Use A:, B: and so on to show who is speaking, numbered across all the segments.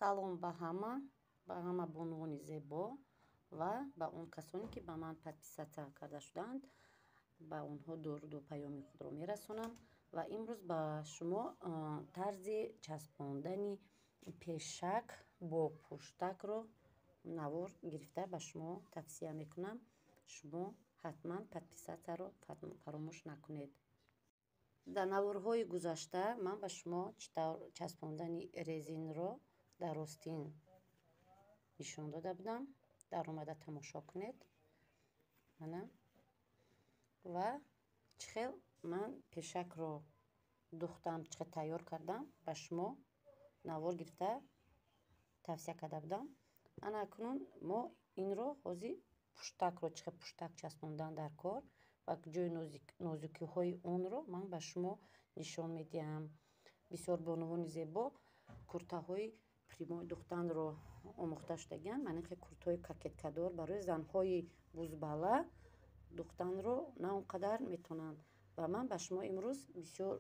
A: Салом ба ҳама бонувони зебо ва ба он касоне ки ба ман подписаться карда шудаанд, ба онҳо дуруду паёми худро мерасонам. Ва имрӯз ба шумо тарзи часпондани пешак бо пуштакро навор гирифта ба шумо тавсия мекунам. Шумо ҳатман подписатсияро фаромӯш накунед. Дар наворҳои гузашта ман ба шумо чӣ тавр часпондани резинро дар ростин нишон дода будам. Дар омада тамошо кунед. Ана ва чӣ хел ман пешакро духтам, чӣ хел тайёр кардам, ба шумо навор гирифта тавсия карда будам. Ана акнун мо инро ҳозир пуштакро чӣ хел пуштак часпондан дар кор ва ҷои нозукиҳои онро ман ба шумо нишон медиҳам. Бисёр бонувони зебо куртаҳои прямой духтанро омӯхта шудагианд. Ман ин куртаҳои кокеткадор барои занҳои бузбала духтанро на он қадар метавонанд. Ва ман ба шумо имрӯз бисёр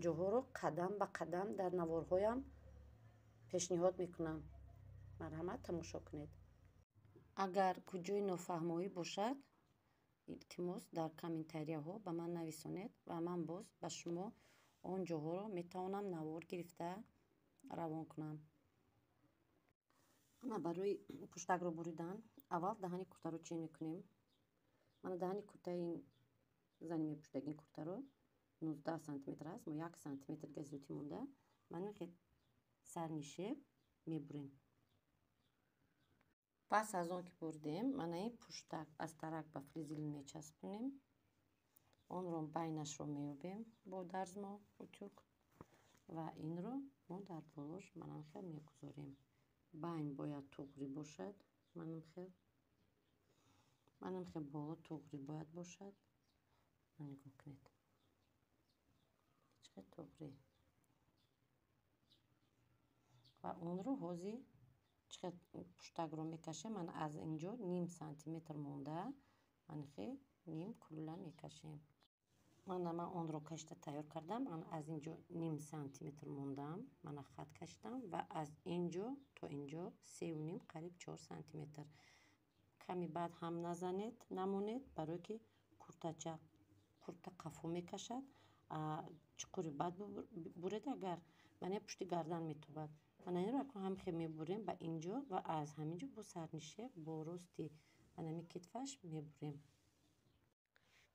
A: ҷоҳоро қадам ба қадам дар наворҳоям пешниҳод мекунам. Марҳамат тамошо кунед. Агар куҷои нофаҳмоӣ бошад, илтимос дар комментарияҳо ба ман нависонед ва ман боз ба шумо он ҷоҳоро метавонам навор гирифта равон кунам. Ана барои пуштакро буридан аввал даҳани куртаро чин мекунем. Мана даҳани куртаи ин зани мепӯшидаги ин куртаро 19 сантиметр аст. Мо 1 сантиметр дига зиёдтӣ монда. Ман ин сарнишеб мебурем. Пас аз он ки бурдем, мана ин пуштак аз тарак ба флизелин мечаспонем. Онро байнашро меёбем бо дарзмо утюг ва инро мо дар болош манам хел мегузорем. Байн бояд туғри бошад, манам хел боло туғри бояд бошад. Нигоҳ кунед, чӣ хел туғри. Ва онро ҳозир чӣ хел пуштакро мекашем. Ман аз инҷо ним сантиметр монда, ман хел ним кулла мекашем. Мана ман онро кашида тайёр кардам. Ман аз инҷо ним сантиметр мондам, мана хат кашидам ва аз инҷо то инҷо 3,5, қариб 4 сантиметр. Ками баъд ҳам назанед, намонед, барое ки куртача курта қафо мекашад. Чуқури бад буред, агар мана пушти гардан метобад. Мана инро акнун ҳам хел мебурем ба инҷо ва аз ҳаминҷо бо сарнишеб бо рости анами китфаш мебурем.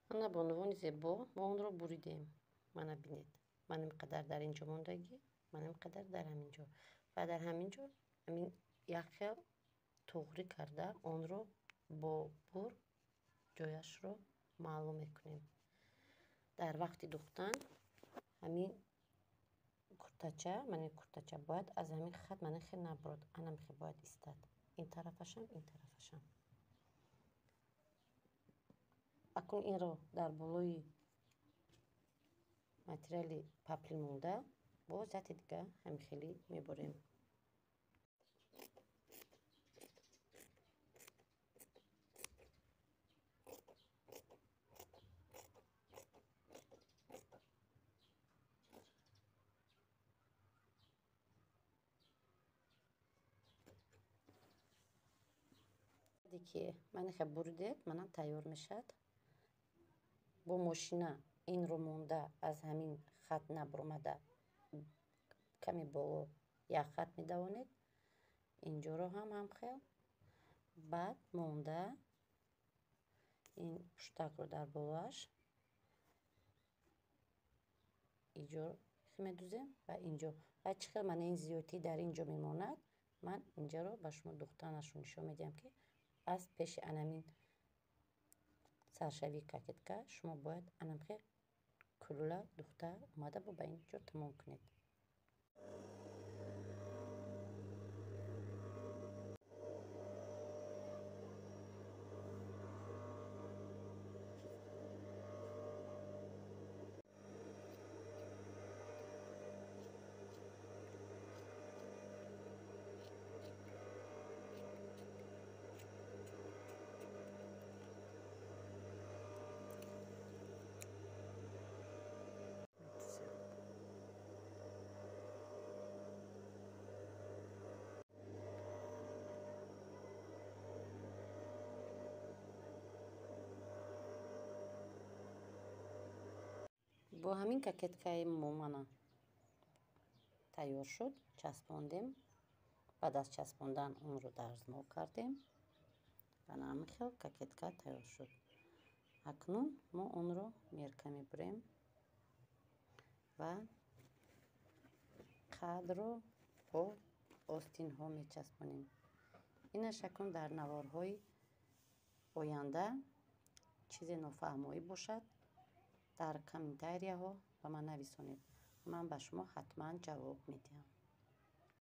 A: Мана бонувони зебо мо онро буридем. Мана бинед, мана ин қадар дар инҷо мондагӣ, мана ин қадар дар ҳаминҷо ва дар ҳаминҷо ҳамин як хел туғрӣ карда онро бо бур ҷояшро маълум мекунем. Дар вақти духтан ҳамин куртача, мана ин куртача бояд аз ҳамин хат мана хел набурад, анам хел бояд истад. Ин тарафашам, ин тарафашам. Акнун инро дар болои материали паплин монда боз яке дига ҳамин хелӣ мебурем. Ки мана хел буридед, мана тайёр мешавад. Бо мошина инро монда аз ҳамин хат набуромада ками боло як хат медавонед. Инҷоро ҳам ҳамхел. Баъд монда ин пуштакро дар болоаш инҷо медузем ва инҷо. Ва чӣ хел мана ин зиёдтӣ дар инҷо мемонад, ман инҷаро ба шумо духтанашро нишон медиҳам, ки аз пеши анамин саршавии кокетка шумо бояд анамхел кулла духта омада бо ба инҷо тамом кунед. Бо ҳамин кокеткаи мо мана тайёр шуд, часпондем. Баъд аз часпондан онро дарзмол кардем. Ана ҳамин хел кокетка тайёр шуд. Акнун мо онро мерка мебурем ва қадро бо остинҳо мечаспонем. Инаш акнун дар наворҳои оянда чизе нофаҳмоӣ бошад, дар комментарияҳо ба ман нависонед, ман ба шумо ҳатман ҷавоб медиҳам.